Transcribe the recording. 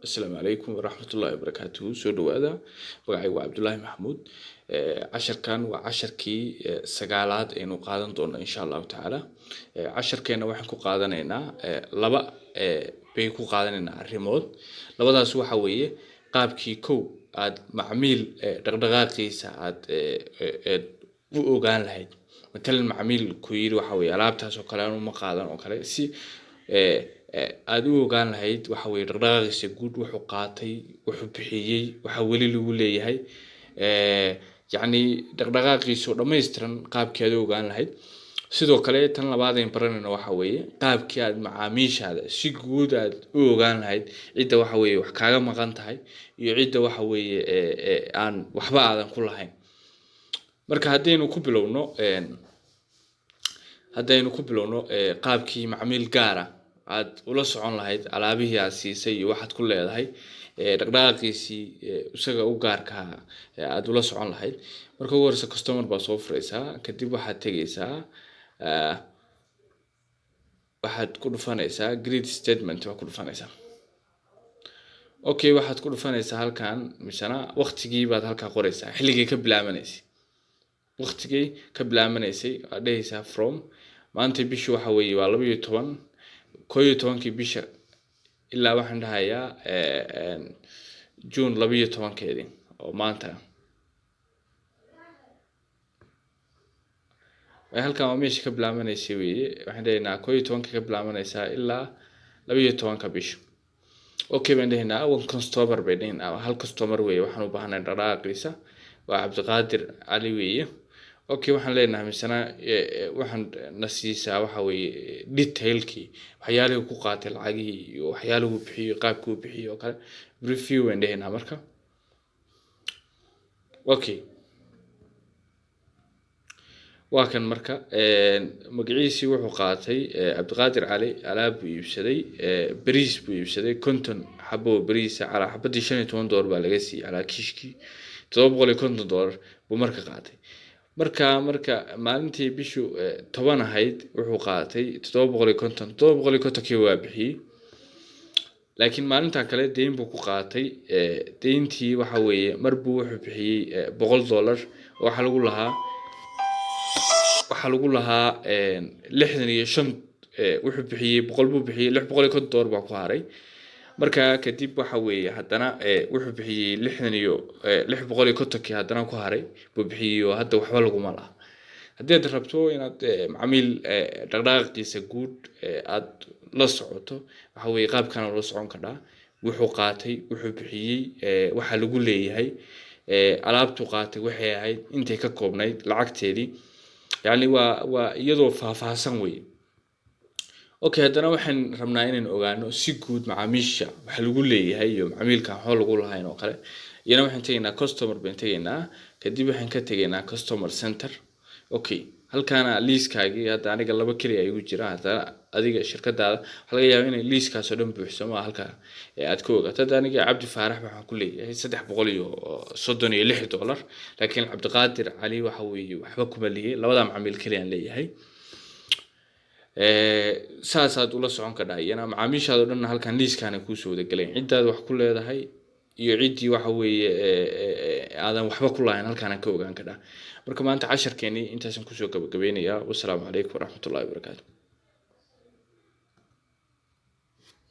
Asalaamu calaykum waraxmatullaahi wabarakaatuhu. Soo dhawaada, magacaygu waa Cabdulaahi Maxamuud. Casharkan waa casharkii sagaalaad aynu qaadan doono, insha Allahu tacaala. Casharkeena waxaan ku qaadanaynaa laba bay ku qaadanaynaa arrimood. Labadaas waxa weeye qaabkii kow aad macmiil dhaqdhaqaaqiisa aad u ogaan lahayd. Matalan, macmiil ku yiri waxa weeye alaabtaas oo kale anu ma qaadan oo kale, si aad u ogaan lahayd waxa weeye dhaqdhaqaaqiisa guud, wuxuu qaatay, wuxuu bixiyey, waxa weli lagu leeyahay, yacni dhaqdhaqaaqiisa oo dhammaystiran qaabkii aad u ogaan lahayd. Sidoo kale, tan labaad ayn baranayno waxa weeye qaabkii aad macaamiishaada si guud aad u ogaan lahayd, cidda waxa weeye wax kaaga maqan tahay iyo cidda waxa weeye aan waxba aadan ku lahayn. Marka haddaynu ku bilowno qaabkii macmiil gaara aad ula socon lahayd, alaabihii aad siisay iyo waxaad ku leedahay, dhaqdhaqaaqiisii isaga u gaarka aad ula socon lahayd. Marka ugu horeysa customer baa soo fureysaa, kadib waxaad tegeysaa, waxaad ku dhufanaysaa create statement baa ku dhufanaysaa. Okay, waxaad ku dhufanaysaa halkan, misena waqtigii baad halkaa qoreysaa, xilligii ka bilaabanaysay, waqtigii ka bilaabanaysay waad dhehaysaa from. Maanta bishu waxa weeye waa 12, 11-kii bisha ilaa waxaan dhahayaa June 12-keedii oo maanta. Halkan waa meesha ka bilaabanaysay weeye. Waxaan dhahaynaa 11-ka ka bilaabanaysaa ilaa 12-ka bisha. Okay baan dhahaynaa. One customer bay dhahaynaa, hal customer weeye waxaan u baahnay dhaqdhaqaaqiisa, waa Cabdiqaadir Cali weeye. Okay, waxaan leenahay misena waxaan na siisaa waxa weeye detailkii, waxyaalihii ku qaatay, lacagihii iyo waxyaalihii uu bixiyey, qaabkii uu bixiyey oo kale. Review baan dhahaynaa marka. Okay, waa kan. Marka magaciisii wuxuu qaatay Cabdiqaadir Cali, alaab buu iibsaday, bariis buu iibsaday, 50 xabo oo bariisa, calaa xabadii $15 baa laga siiyey, calaa kiishkii $750 buu marka qaatay. Marka maalintii bishu 10 ahayd wuxuu qaatay 750, 750-kii waa bixiyey. Laakiin maalintan kale deyn buu ku qaatay. Deyntii waxa weeye mar buu wuxuu bixiyey $100 oo waxaa lagu lahaa 65. Wuxuu bixiyey 100 buu bixiyey, $650 baa ku haray. Marka kadib waxa weeye haddana wuxuu bixiyey lixdan iyo 650-kii haddana ku haray buu bixiyey, oo hadda waxba laguma laha. Haddii aad rabto inaad macmiil dhaqdhaqaaqiisa guud aad la socoto, waxa weeye qaabkan ula socon kartaa: wuxuu qaatay, wuxuu bixiyey, waxa lagu leeyahay, alaabtuu qaatay waxay ahayd, intay ka koobnayd, lacagteedii, yacni waa iyadoo faahfaahsan weye. Okay, haddana waxaan rabnaa inaynu ogaano si guud macaamiisha waxa lagu leeyahay iyo macmiilka waxba lagu lahayn oo kale. Iyana waxaan tegaynaa customer baan tegaynaa, kadib waxaan ka tegaynaa customer center. Okay, halkaana liiskaagii hadda aniga laba keliya igu jira. Haddana adiga shirkadaada waxaa laga yaabaa inay liiskaas oo dhan buuxsamo, halka aad ka ogaato. Hadda aniga Cabdi Faarax waxaan ku leeyahay $336, laakiin Cabdiqaadir Cali waxa weeye waxba kuma lihiyay. Labada macmiil keliya aan leeyahay. Saasaad ula socon kadhaa iyana macaamiishaada o dhan. Halkan liiskaana kuusoo wada gelayan, ciddaad wax ku leedahay iyo ciddii waxa weeye aadan waxba ku lahayn, halkaana ka ogaan kadhaa. Marka maanta casharkeenii intaasaan kusoo gabagabeynayaa. Wasalaamu calaykum waraxmatullahi wabarakaatu.